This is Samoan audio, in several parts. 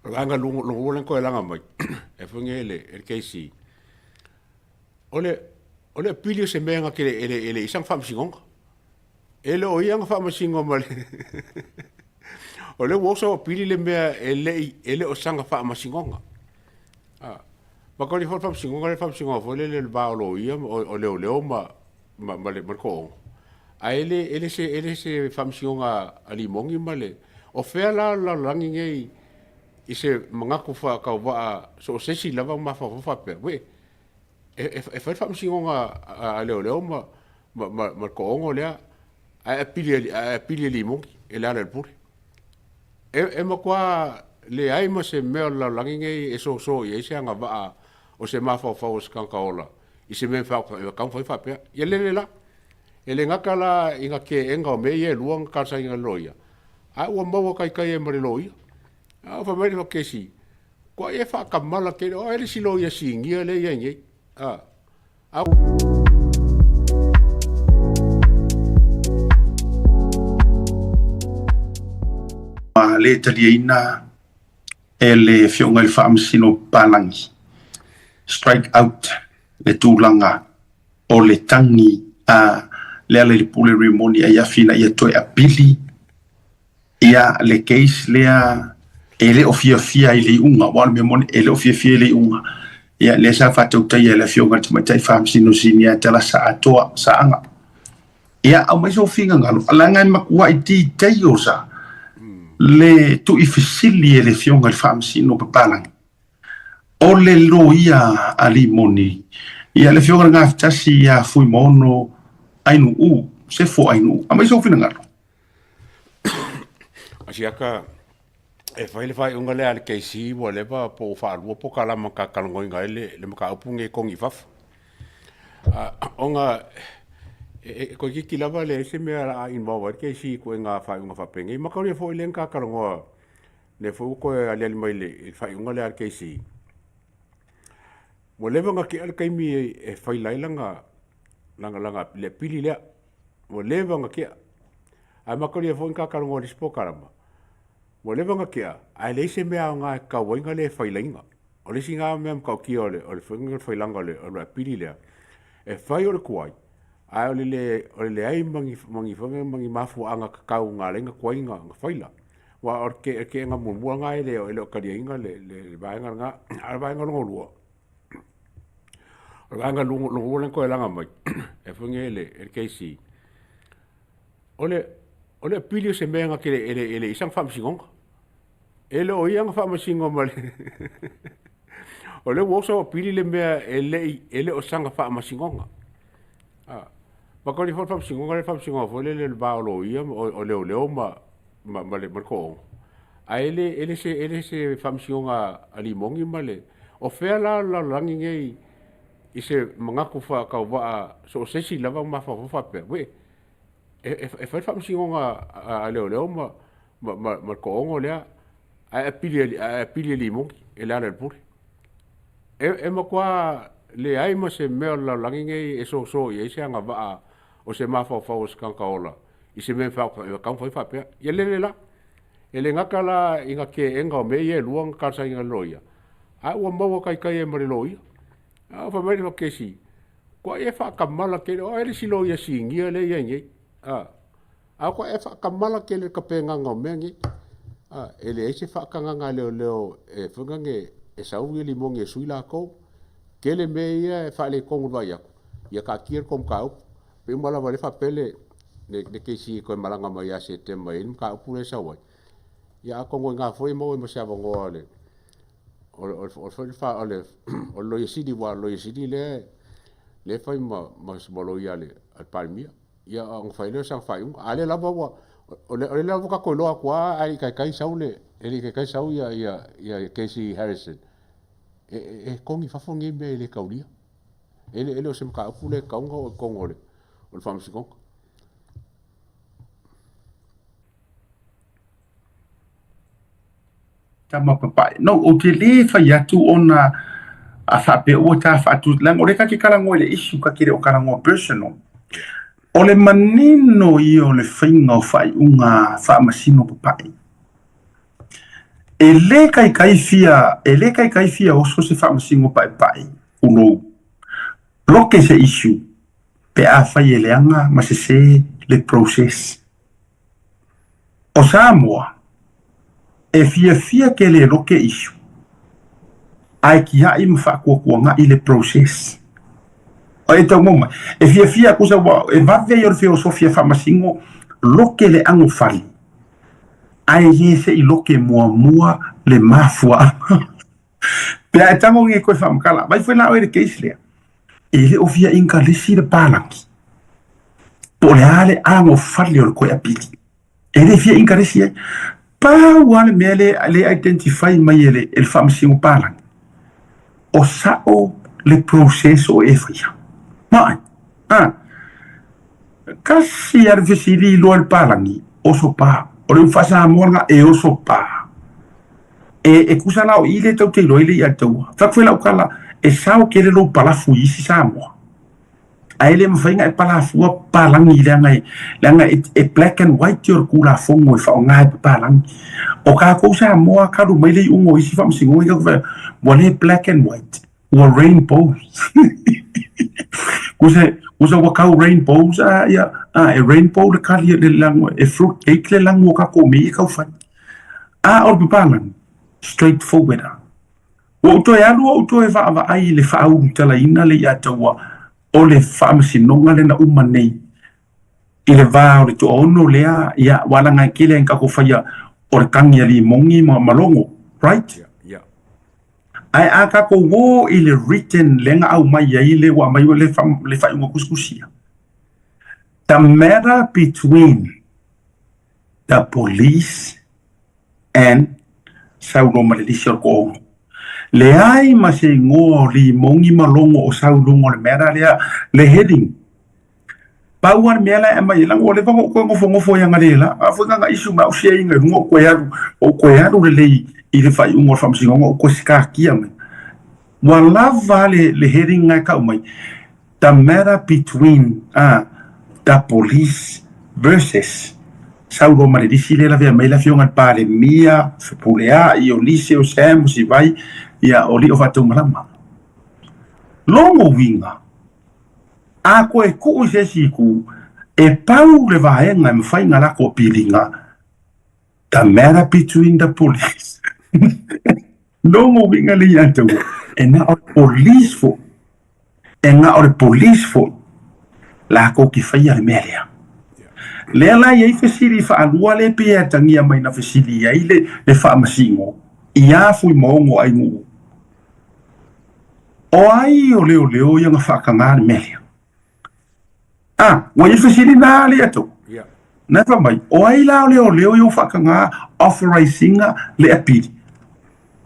O le vaega lua lea na toe laga mai e afioga i le KC, o le apili o se mea na te le, e le i ai sana faamasinoga. E le o ia na faamasino ma le O lea ua oso apili le mea e le o sana faamasinoga. Manatua foi le faamasinoga lea le faamasinoga foi lele i le va o loia, o leoleo ma le tootoo, ae le o se faamasinoga a Rimoni ma le… O fea la o le lalolagi nei i se manatu faatauvaa so o se isi lava ma mafaufau faapea, uei, e fai le faamasinoga a leoleo ma le toaono lea ae apili e Rimoni e Lealailepule. E matua leai ma se mea o le lalolagi nei e soso i ai se agavaa o se mafaufau o se tagata ola i se mea e tatau ona fai faapea. Ia lele la. E le gata la ina teena o mea ia e lua na talosagaina e le loia, ae ua maua taitai ai ma le loia. Ae fai mai le kesi, matua e faatamala tele, o ai le isi loia sinia lea e i ai nei. Ua le taliaina e le Afioga i le Faamasino Papalagi, strike out le tulaga o le tagi a Lealailepule Rimoni Aiafi ina ia toe apili ia le case lea e le o fiafia i le iuga, aua o le mea moni e le o fiafia i le iuga. Ia lea sa faatautaia e le Afioga i le Tamaitai Faamasino Sinia Talasa Atoa Saaga. Ia aumai sou finagalo, leaga e matuai details a le tuuifesili e le Afioga i le Faamasino Papalagi. O le loia a Rimoni, ia le Afioga i le Gafatasi ia Fuimaono Ainuu, Sefo Ainuu. Aumai sou finagalo. Asiata e fai le faaiuga lea a le KC ua leva po ua faalua polokalama na talanoaina ai le mataupu lenei e togi i fafo. Ona e toeitiiti lava leai se mea o le a involve ai le KC i ituaiga faaiuga faapenei. Mataulia foi lea na ta talanoa, lea foi ua toe aliali mai i le faaiuga lea a le KC, ua leva ona tea le taimi e faila ai lana le apili lea. Ua leva ona tea. Ae mataulia foi na ta talanoa i le isi polokalama, ua leva ona tea ae leai se mea aoga e tatau ai ona le failaina. O le isi lena mea matautia o le failaga o le apili lea, e fai o le tuai, ae o le leai ma ni mafuaaga tatau na ala ai ona tuai ona faila. Aua o le teena muamua lena e le o taliaina le vaega lena. A o le vaega lona lua, o le vaega lona lua lea na toe laga mai e afioga i le KC, o le apili o se mea na te le, e le i ai sana faamasinoga. E le o ia na faamasino ma le O lea ua oso apili le mea e le o sana faamasinoga. Mataulia foi le faamasinoga lea le faamasinoga foi lele i le va o loia, o leoleo ma le tootoo, ae le o se faamasinoga a Rimoni ma le… O fea la o le lalolagi nei i se manatu faatauvaa so o se isi lava ma mafaufau faapea, uei, e fai le faamasinoga a leoleo ma le toaono lea ae apili e Rimoni e Lealailepule. E matua leai ma se mea o le lalolagi nei e soso i ai se agavaa o se mafaufau o se tagata ola i se mea e tatau ona fai faapea. Ia lele la. E le gata la ina teena o mea ia e lua na talosagaina e le loia, ae ua maua taitai ai ma le loia. Ae fai mai le kesi, matua e faatamala tele, o ai le isi loia sinia lea e i ai nei. A matua e faatamala tele i le tapenaga o mea nei. E leai se faatagaga a leoleo e foi lea e sau Rimoni e sui latou. Tele mea ia e faaletonu i le vaai atu, ia taatia le tou mataupu. Pei uma lava o lea e faapea le kesi e toe malaga mai ia Setema e i ai le mataupu lea e sau ai. Ia atonu o i ina foi e maua ai ma se avanoa o le Loia Sili, aua o le Loia Sili lea e fai ma loia a le Palemia, ia ona fai lea o sana faaiuga. A o lea lava ua, o lea lava ua tatou iloa atu lava ae le i taitai sau le, e le i taitai sau ia Casey Harrison, e togi i fafo nei mea e le taulia. E le o se mataupu lea e tatau ona oo i totonu o le Faamasinoga. Tama papae. No, ou te lē fai atu ona a faapea ua ta faatu, leaga o lea ta te talanoa i le issue ta te le o talanoa personal. O le manino ia o le faiga o faaiuga faamasino papae. E lē kaikai fia, e lē kaikai fia oso se faamasino paepae ulou. Loke se issue pe afai e leaga ma sesē le process. O Samoa, e fiafia ke le loke issue, ae kiaʻi ma faakuakuagaʻi le process. E tau mau mai, e fiafia kusa ua e vave ia o le feosofia faamasino loke le agofale, ae lē seʻi loke muamua le mafuaaga. Pe a e tago e koe faamakala, vai foi la oe i le case lea, e le o fia inkalesi le palagi, po o le a le agofale o le koe apili. E le fia inkalesi ai. Pau lava le mea lea le identify mai e le, e le faamasino palagi, o sao le process o e faia. Mai, ah, Kasi a le fesili i loa le palagi, oso pa. O le upu faa-Samoa lena, e oso pa. E, e kusa la o i le tau te iloa i le ia taua. Fai atu foi lau tala, e sao tele lou palafu i isi Samoa. Ae le mafai ona e palafua palagi leaga e, leaga e, e black and white o le Tulafono e faaaoga e papalagi. O tatou Samoa talu mai le iuga o isi faamasinoga, tatou fai atu, ua le black and white. Ua rainbow. Kusa, kusa ua kau rainbows a ia, a e rainbow le kali le lango, e fruit cake le lango o kako me i kau whai. A o le papalangi, straight forward a. Ua ou toe alu ou toe vaavaai i le faaulutalaina le ia taua o le faamasinoga lena uma nei i le va o le toaono lea, ia, ua laga e tele ai tatou faia o le tagi a limogi ma, ma logo, right? Yeah, yeah. Ae a tatou o i le written lea na aumai ai le ua aumai le, le faaiuga tusitusia. The matter between the police and Saulo ma le lisi o le toaono. Leai ma se igoa o Limogi ma Logo o sau i luga o le matter lea, le heading. Pau lava le mea la e aumai ai, leaga ua leva ona ou toe nofonofo ai analeila, a foi na ona issue mai au siaiga i luga ou toe alu, ou toe alu lelei i le faaiuga o le faamasinoga ou toe sikatia mai. Ua lava le, le heading na e tau mai, the matter between the police versus Saulo ma le lisi lea e lavea mai le afioga i le Palemia, Fepuleai, o Lise, o Sam, o Sivai, ia, o Lio Faataumalama. Logo uiga, A koe kuu i se isi itu, e pau le vaega e mafai ona latou apiliga, the matter between the police. Logo uiga le ia te ua, e na o le police foi, e na o le police foi, latou te faia le mea lea. Lea la e i ai fesili faalua lea e pei e atagia mai na fesili ai le, le faamasino iā Fuimaono Ainuu. O ai o leoleo ia na faatagā le mea lea? A, ua i ai le fesili na a le atu. Yeah. Na fai mai, o ai la o leoleo ia ua faatagā authorise-ina le apili?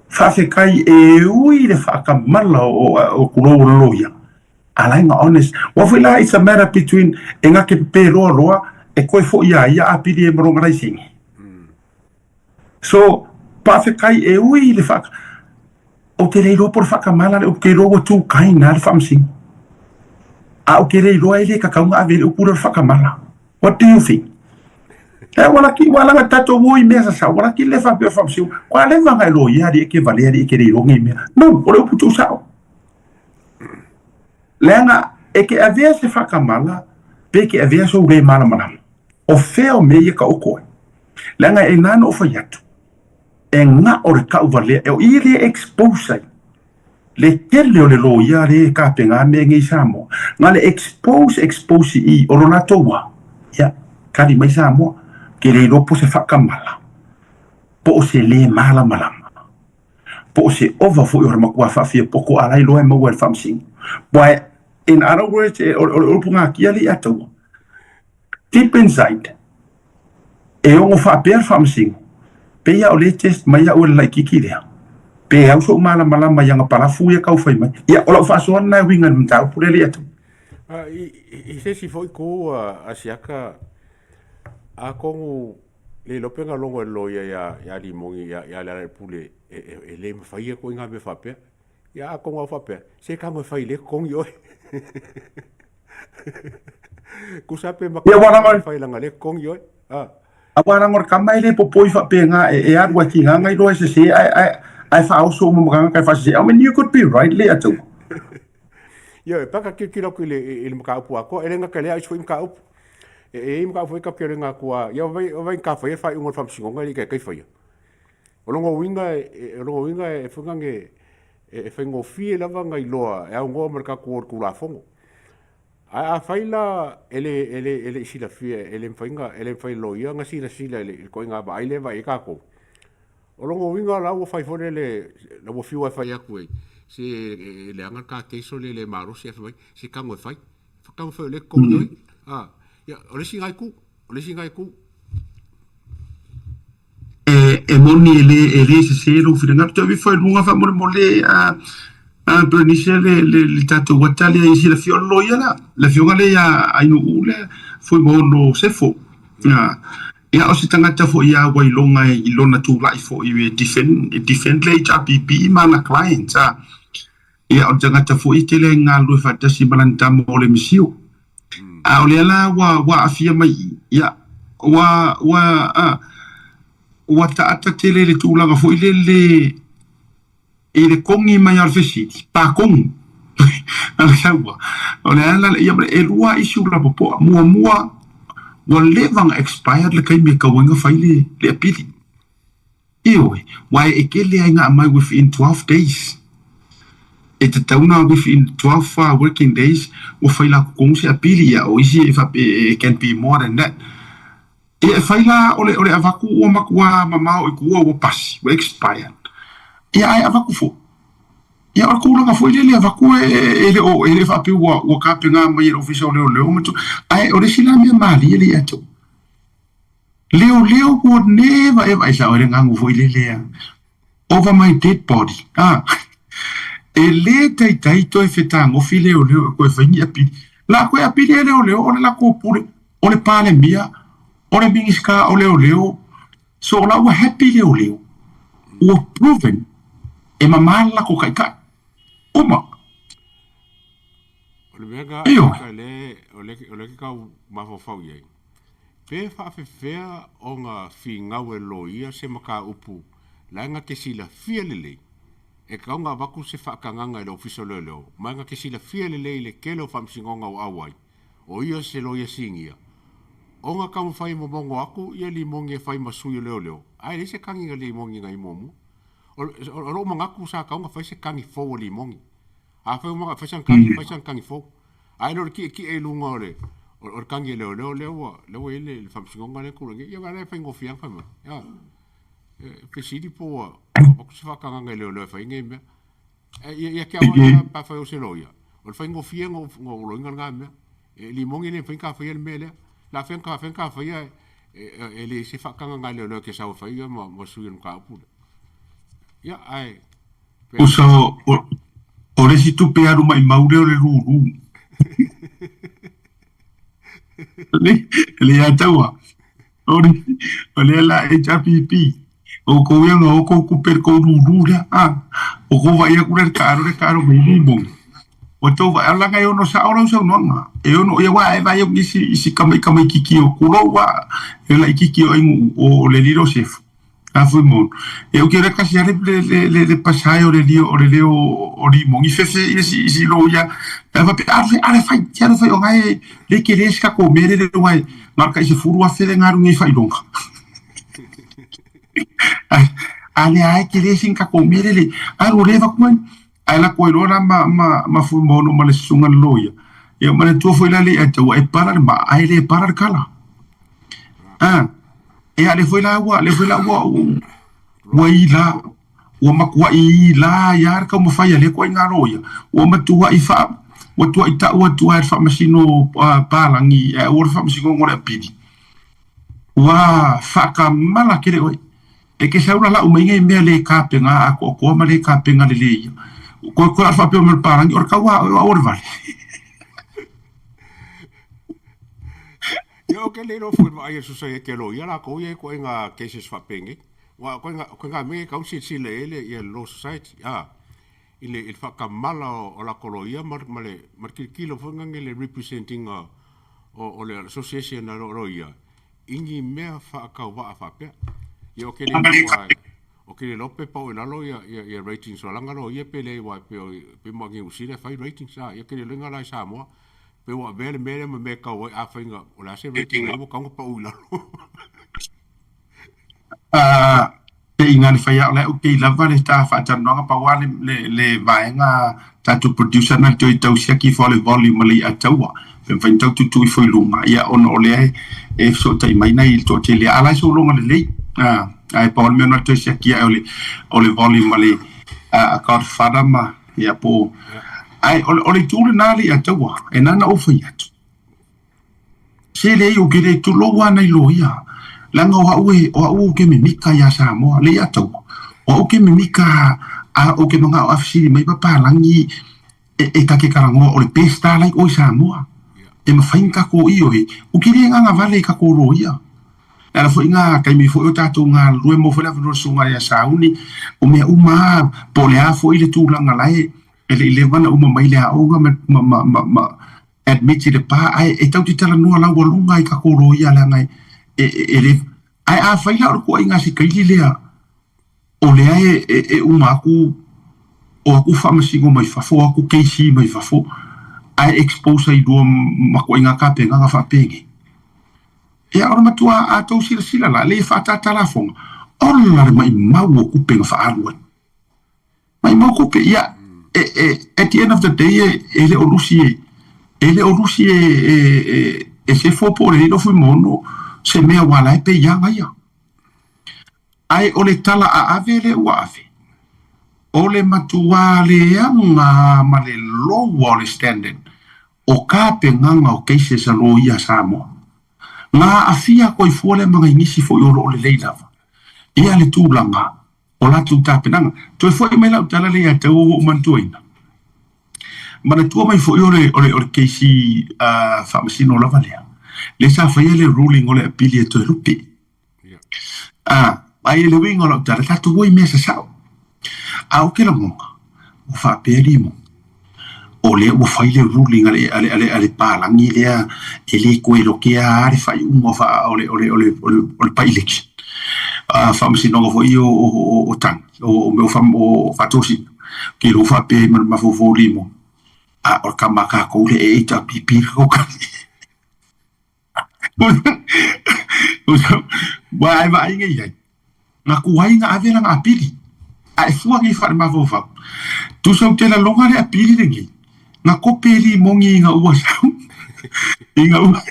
Faafetai e ui i le faatamala o, o tulou o le loia. A la ina honest. Ua foi la it's a matter between e na te pepe loa loa e koe foi iā ia apili e ma lona laisene. So, faafetai e ui i le wha... Ou te le iloa po o le whakamala le upu, ke iloa ua tū kai nā le whaamasino. A ou te le iloa e le kakau nga ave le upu lea o le whakamala. What do you think? E wala ki, wala nga tatou o i mea sasao, wala ki le whapea whaamasino. Kua leva nga e loia ali e ke vale ali e ke le iloa ngi mea. No, o le upu tū sao. Leaga, e ke avea se whakamala, pe ke avea sou le malamalama. O fea o mea ia ka oko ai. Leaga e nā na ou fai atu, e ga'o le ta'uvalea, o i lea e expose ai le tele o le loia lea e tapena mea nei i Samoa. Na le expose, expose i i, o lo latou a, ia, tali mai Samoa, ke le iloa po o se faatamala, po o se lē malamalama, po o se ova foi o le matua faafia poto a la iloa e maua e le Faamasino. Why, in other words, o le upu natia le ia taua, Deep inside, e ono faapea le faamasino, pei a o lea test mai au e le laitiiti lea, pe au so'u malamalama i ana palafu ia tau fai mai. Ia, o lau faasoa lena e uiga i le mataupu lea le atu. I se isi foi itu a Siaka, atonu le iloa pe na logo e le loia ia Limogi ia Lealailepule e le mafai atu ai mea faapea. Ia atonu a faapea, se tago e fai i le totogi oe. Kusa pe Ia, ua lava. Fai langa le totogi oe. Ah. Aua leaga o le tama e le popoi faapena e alu ai tigaga iloa e sese ae ae ae faaoso uma ma tagata e faasese. I mean you could be right le atu. Ioe, pe a ka tilotilo atu i le, i le mataupu atoa, e le gata i lea, a o isi foi mataupu. E i ai mataupu foi tatou te alu atu lava, ia vaai, vaai ka faia le faaiuga o le faamasinoga e le i taitai faia. O lona uiga, o lona uiga e foi nane, e faigofie lava ona iloa e aunoa ma le tatou o i le Tulafono. Ae afai la e le, e le, e le i silafia, e le mafai ona, e le mafai e le loia ona silasila i le ituaiga vaai lea e vaai ai tatou, o lona uiga la ua fai foi lele, la ua fiu lava e fai atu e, se e leaga le ta case o le le malosi ae fai mai, se tago e fai. Tago e fai o lea e totogi ai. A, ia, o le isi lena itu, o le isi lena itu. E moni e le, e le sese lou finagalo. Toe ifo i luga faamolemole a a Bernice le, le, le tatou ata lea i silafia o le loia la, le afioga lea ia Ainuu lea, Fuimaono Sefo. Ia, o se tagata foi ia Wailoga i lona tulai foi e defend, e defend le HRPP ma ana clients. A. Ia, o le tagata foi e tele ai galulue faatasi ma lana tama o le Misio. A o lea la ua, ua aafia mai i, ia, ua, ua, a, ua taata tele le tulaga foi lele i le kogi mai o le fesili, pakogu. A le saua, o le a la, ia, e lua issue lapopoa. Muamua, ua leva ona expired le taimi e tatau ai ona fai le, le apili. Ioe, aua e tele ai na aumai within 12 days. E tatau na within 12 working days ua fai la totonu se apili ia o isi e faapea it can be more than that. Ia e fai la o le o le avatu ua matua mamao i tua ua pasi, ua expired. Ia ae avatu foi. Ia o le tulaga foi lele avatu e le o e le faapea ua ua tapena mai e le Ofisa o Leoleo ma ae o le isi la mea malie lea ia te au. Leoleo would never ever, e sao ai le gagu foi lele a, over my dead body, a, e le taitai toe fetagofi leoleo e toe fai ni apili. La toe apili e leoleo o le latou pule, o le Palemia, o le Minisita o Leoleo, so o la ua happy leoleo, ua proven e mama le latou taitai. Uma. O le mea lena, o lea, o lea, o lea e tau mafaufau i ai. Pe faafefea ona finau e loia se mataupu la e na te silafia lelei e tatau ona avatu se faatagaga i le Ofisa o Leoleo ma e na te silafia lelei le tele o faamasinoga ua auai o ia se loia sinia ona taumafai e momono atu ia limoni e fai ma sui o leoleo ae leai se tagi na limoni na i muamua. O lou manatu sa tatau ona fai se tagi fou a limoni. Afai ua fai sana tagi, fai sana tagi fou. Ae le o le tietie i luga o le o le tagi a leoleo lea ua lea ua i ai le faamasinoga lea e tulai nei. Ia aua o la e faigofie lava ona fai mai. A, e fesili po ua avatu se faatagaga i leoleo e fai ai nei mea. Ae ia te au lava pe afai o se loia, o le faigofie ona ou loina lena mea. E limoni e le mafai ona ta faia le mea lea. O le a fea ona ta faia e leai se faatagaga a leoleo e te sau e fai ma sui o le mataupu lea. Ia, ae Tusa o le isi tupe alu maimau lea o le lulu. Le ia taua. O lea la HRPP. O kou ia o kou kupe le kou lulu lea. Ah, o kou vai aku le taalo le taalo mai ni mo. O tou vai ala ngai ono sa ora saunoaga. E ono ia wa e vai isi isi kama kama kiki o kulo wa e la kiki o ingu o le lilo sefu. A Fuimaono. E oke le kasi ale le le le le pasae o le lio o le leo o Limoni fefe ia si si lo ia e faapea alu alu fai alu fai o ngai le ke le ska ko mere le wai ngar ka i se furu a fele ngaru ngi fai longa ale ai ke le sin ka ko mere le alu le va kuan ai la ko lo la ma ma ma Fuimaono ma le sunga lo ia e ma le tua foi la le ai tau e para le ma ai le para le kala ah Ia, lea foi la ua, lea foi la ua, ua ila, ua matuai ila ai lava le taumafai a lea ituaiga loia. Ua matuai faa, ua tuai tau atu lava e le faamasino palagi ae aua le faamasinoga o le apili. Ua faatamala tele oe. E te sau la lau mai nei mea le tapena atoatoa ma le tapena lelei ia. Toe toe a faapea mai le palagi, o le tau lava oe o au o le vale. Ia ou te le iloa foi i le vaai a le Sosaiete a Loia latou ia i ituaiga cases faapenei. Aua o ituaiga mea ia e tatau ona silasila i ai le ia le Law Society, a, i le i le faatamala o latou loia ma ma le ma le tilotilo foi lea i le represent ina o o le association a loia. i ni mea faatauvaa faapea. Ia ou te le iloa ou te le iloa pe pau i lalo ia ia ia ratings o lana loia pe leai aua e pei o pei mo Niu Sila e fai ratings a ia te le iloa ina la i Samoa pe ua avea le mea lea ma mea e tau ai afai na o le a se rating ai ua tatau ona pau i lalo. Pe ina le fai ao le okay lava le ta faatalanoaga pau lava le le vaega tatou producer na toe tau siaki ifo le volume o le i'a taua pe mafai ona tau tuutuu ifo i luga ia ona o lea e fesootai mai nai le toatele a o la e sologa lelei ae pau le mea na toe siaki ae o le o le volume a le a Godfather ma ia po o ae o le itu lena le i'a taua e na ona ou fai atu. Se leai ou te le tulou a nai loia, leaga o au e, o au ou te mimika iā Samoa, le ia taua, o au ke mimika a ou te manao a fesili mai papalagi e, e ta te talanoa o le best a like oi Samoa. E mafai na takou ioe, ou te le agaga vale i takou loia. Le ala foi nga taimi foi o tatou galulue mo foi le avanoa le susuga ia Sauni, o mea uma a, po o le a foi le tulaga la e, e le i leva na uma mai le aoga ma, ma, ma, ma, ma admit i le pa ae e tau te talanoa laualuga i takou loia leaga e e le ae afai la o le tuuaiga a se kaili lea o lea e e uma atu o atu faamasino mai fafo o atu KC mai fafo ae expose ai lua ma tuuaiga tapenaga faapenei. Ia o le matua a tou silasila la lea e faatatala lafoga ola le maimau o tupe na faaalu ai. Maimau tupe, ia, e, e, at the end of the day, e, e le o lusi e, e le o lusi e, e, e, e sefo po o le lilo fuimono se mea ua la e pei ia ia. Ae o le tala a ave le ua ave, o le matua leaga ma le lower o le standard o tapenaga o cases a loia a Samoa. Na aafia koifua lea ma nai nisi foi o lo o lelei lava ia le tulaga o latou tapenaga. Toe foi mai lau tala lea ia te au ua ou manatuaina. Manatua mai foi o le, o le, o le keisi uh, faamasino lava lea, lea sa faia le ruling o le apili e toe lupe. Ah, ai le uiga o lau tala, tatou o i mea sasao. A o ke lagona, ua faapea limo, o lea ua fai le ruling a le, a le, a le, a le palagi lea e le toe lokea lava le faaiuga o faa, o le, o le, o le, o le, o le by-election. Uh, faamasinoga foi o, o, o, o tagi, o, o mea o, fa, o faatosina. Ke iloa faapea ai ma le mafaufau o limo, a o le kama a kākou lea e HRPP le kakokali. Ua ai vaai nei ai. Na kuai na ave lana apili. A e fua nei faalemafaufau. Tusa ou te lalona le apili lenei. Na kope limoni ina ua sau. Ina ua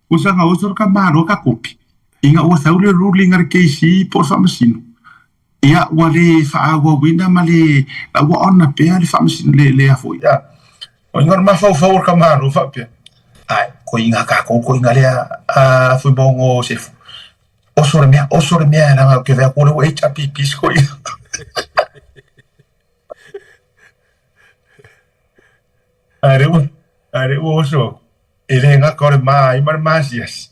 Usa nga uso ka malo ka kopi. Ina ua sau le ruling a le KC po o le faamasino. Ia, ua le faaauauina ma le, la ua ona pea le faamasino, le, le a foi, a. O inga o le mafaufau o le Malo faapea, ae, ko inga kākou, ko inga lea a Fuimaono o Sefu. Oso le mea, oso le mea, leaga ou te vaai atu o lea ua HRPP se ko inga. Ae lea ua, ae lea ua oso aku, e le gata o le ma ai ma le maasiasi.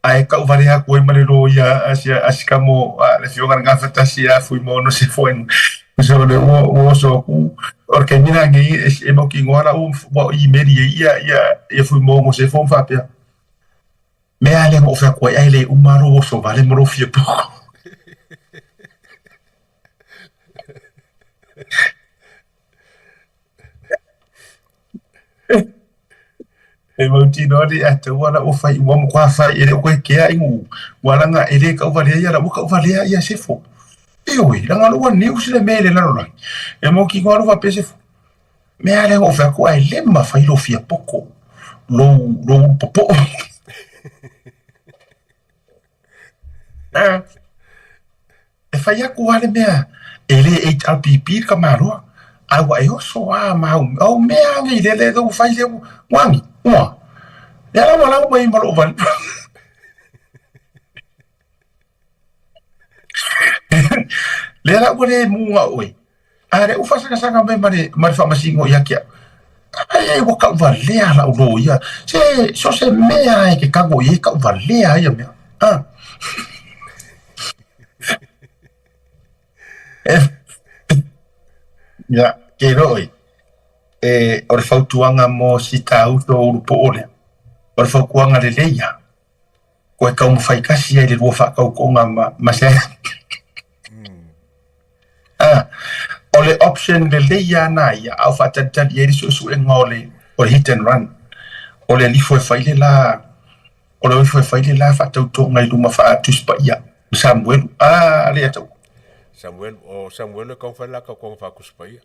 Ae tau vale atu ai ma le loia a si a si kamo a le afioga i le Gafatasi ia Fuimaono Sefoen. So le ua ua oso atu o le taimi lenei e e mautinoa la ua ua imeli ai ia ia ia Fuimaono Sefo ma faapea, Mea a lea na ou fai atu ai ae le uma lou oso vale ma lou fia poko. E mautinoa le ataua la ua fai ua matua fai e le o koe kea i nuu ua laga e le tauvalea ia la ua tauvalea ia sefo. Ioe, leaga o lea ua news le mea i le lalolagi. E mautinoa lou faapea sefo. Mea lea na ou fai atu ae le mafai lou fia poko lou lou ulu popoo. E fai atu lava le mea e le HRPP le tamaloa, ae ua e oso lava ma au, au mea nei lea lea ua fai lea ua agi, ua. Lea la ua lau mai ma lou vali. Lea la ua le mu na oe, a lea ua faasagasaga mai ma le, ma le faamasino ia te au. Ai, ua tauvalea lau loia. Se, so se mea e te tago i ai, tauvalea ia mea. Ah. Ia, ke iloa ʻoe, e, o le fautuaga mo si tāuso o Ulupoo lea. O le fautuaga lelei ia, koe taumafai tasi ai le lua faatautoga ma, ma se Ah, o le option lelei ia na ia, a o faatalitali ai le suesuega o le, o le hit and run. O le alifo e fai le la, o le alifo e fai le la faatautoga i luma faa-Tusi Paia, ma Samuelu. Ah, le atau. Samuelu, o Samuelu e taumafai le la tautoga faa-Tusi Paia.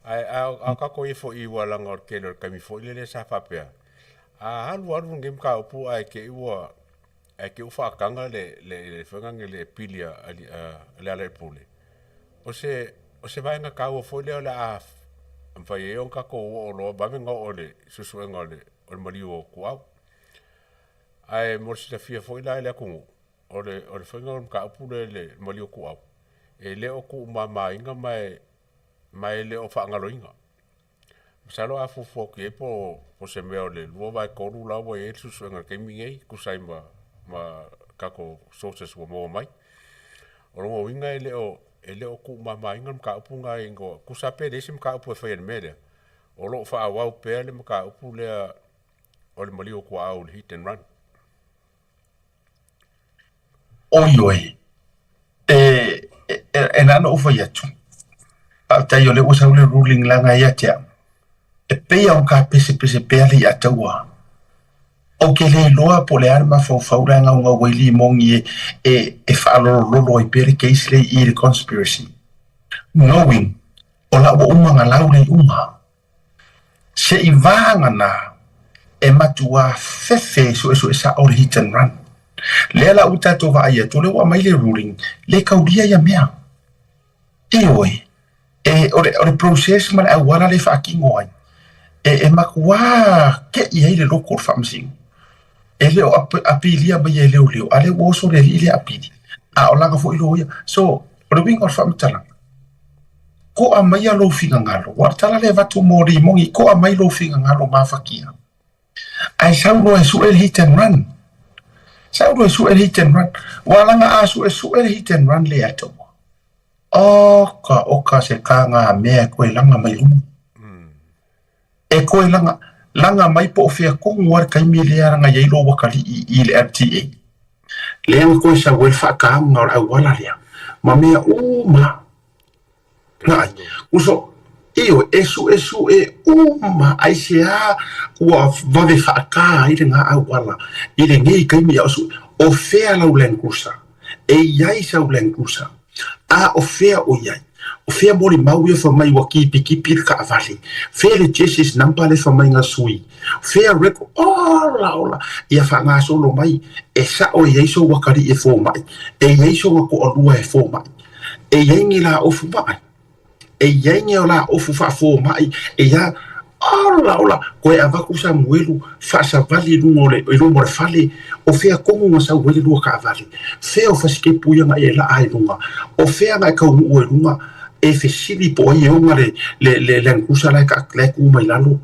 Ae a a tatou i ai foi ua laga o le tele o le taimi foi lele sa faapea, a alu alu lenei mataupu ae te i ua ae te i ua faataga le le le faiga lenei le pili a a Lealailepule, o se o se vaega taua foi lea o le a mafai ai ona tatou oo loa vave ona oo i le suesuega o le o le maliu o Tuau. Ae mo le silafia foi la e le atunuu, o le o le faiga o le mataupu lea i le maliu o Tuau, e le o tuumamaina ma e ma e le o faagaloina. Masalo a fuafua atu i ai po o se mea o le 2/3 la ua i ai le suesuega i le taimi nei, tusa ai ma, ma tatou sources ua maua mai. O lona uiga e le o, e le o tuumamaina le mataupu lena i igoa, tusa pe leai se mataupu e faia i le mea lea, o lo o faaauau pea le mataupu lea o le maliu o tuaau i le hit and run. Oi oi, e, e, e na ona ou fai atu, faafetai o lea ua sau le ruling leaga ia te au, e pei lava ona tapesepese pea le iataua. Ou te le iloa po o le a le mafaufau la e gaugau ai Limogi e, e, e faalolololo ai pea le case lea i i le conspiracy, knowing o la ua uma ona lau le iuga. Se i vagana e matuā fefe e suesue sa'o le hit and run. Lea la ua tatou vaai atu, o lea ua aumai le ruling, le kaulia ia mea. Ioe, e, o le, o le process ma le auala lea e faatino ai, e, e matuā ke'i ai le loko o le faamasino. E le o apilia mai e leoleo, a o lea ua oso le alii lea apili, a o lana foi loia. So, o le uiga o le faamatalaga, Koa maia lou finagalo. Ua tala le avatu mo Rimoni, koa mai lou finagalo mafatia. Ae sau loa e sue le hit and run. Sau loa e sue le hit and run. Ua langa a suesue le hit and run le atoa. Oka, oka se kāngā mea e koe langa mai luma. E koe langa, langa mai po o fea kogu a le taimi lea langa i ai lou akalii i le LTA. Lea na koe sau ai le faataga o le auala lea ma mea uma. Nai, uso, ioe, e suesue uma aisea ua vave faatā ai lena auala i lenei taimi a o sue, o fea lau Land Cruiser? E i ai sau Land Cruiser? A o fea o i ai? O fea molimau ia fai mai ua kipikipi le taavale? Fea le chassis number lea fai mai na sui? Fea record? Ola ola! Ia faagasolo mai, e sa'o e i ai sou atalii e fomai, e i ai sona toalua e fomai, e i ai ni laofu maʻi, e i ai ni laofu faafomai, e i a ola ola! Koe avatu Samuelu faasavali i luga o le i luma o le fale, o fea tonu na sau ai le lua taavale? Fea o fasikepu ia na e laa i luga? O fea na e taunuu ai i luga? E fesili po o ai e ona le le le Land Cruiser la e la e tu mai lalo?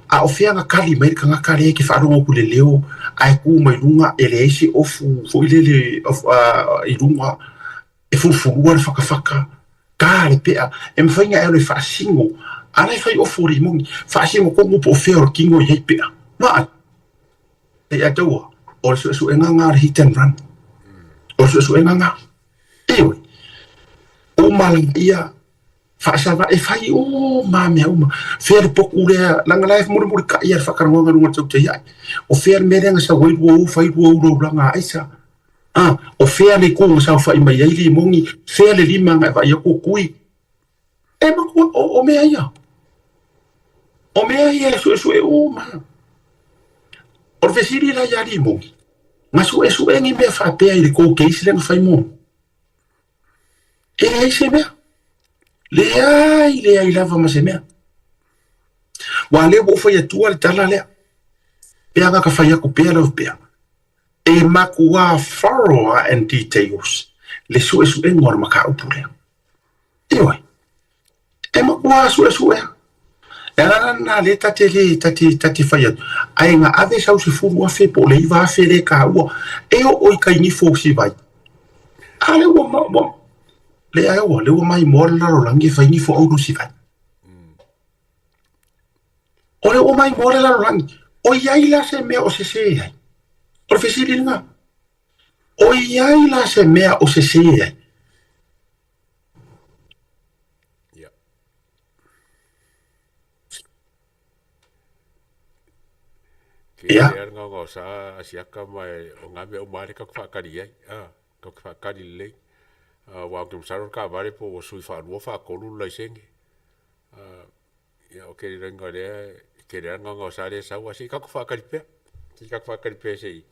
A o fea na kali mai le tagata lea e te faalogo atu i le leo ae tu mai luga e leai se ofu foi lele i luga e fulufulua le fatafata, ta le pea, e mafai ona e alu e faasino, a la e fai ofu o limoni, faasino tonu po o fea o le tino i ai pea. Vaai, e ia taua, o le suesuega lena o le hit and run. O le suesuega lena. Ioe, uma ia faasava e fai uma mea uma. Fea le poku lea, leaga la e mulimulitai ia le faatalanoaga i luga o le tautai ae. O fea le mea lea na sau ai lua u, fai lua u lou laga aisa. A, o fea le itu na saofai mai ai Limoni, fea le lima na e vaai atu o Tui. E matua, o, o mea ia. O mea ia e suesue uma. O le fesili la ia Limoni, na suesue ni mea faapea i le tou case lea na fai muamua? E leai se mea. Leai, leai lava ma se mea. Ua lea ua ou fai atua le tala lea. Pe aga ka fai aku pea lau pea. E makuā thorough and details le suesuega o le mataupu lea. Ioe, e makuā suesuea. E ala la lena lea ta te le, ta te, ta te fai atu, ae na ave sau 10,000 po o le 9,000 lea e taua, e oo i tai nifo o Sivai. A lea ua, ua, lea ua, lea ua maimoa le lalolagi e fai nifo auro Sivai. O lea ua maimoa le lalolagi. O i ai la se mea o sesē ai? O le fesili lena. O i ai la se mea o sesē ai? Ia. Ia. Ke le gaogaosa asiaka ma e o ngā mea uma lava lea tatou te faatali i ai. Tatou te faatali lelei. Aua ou te masalo le taavale po ua sui faalua faatolu le laisene. Ia ou te iloaina o lea e tele lava le gaogaosa lea e sau, ae se i tatou faatali pea. Se i tatou faatali pea se i.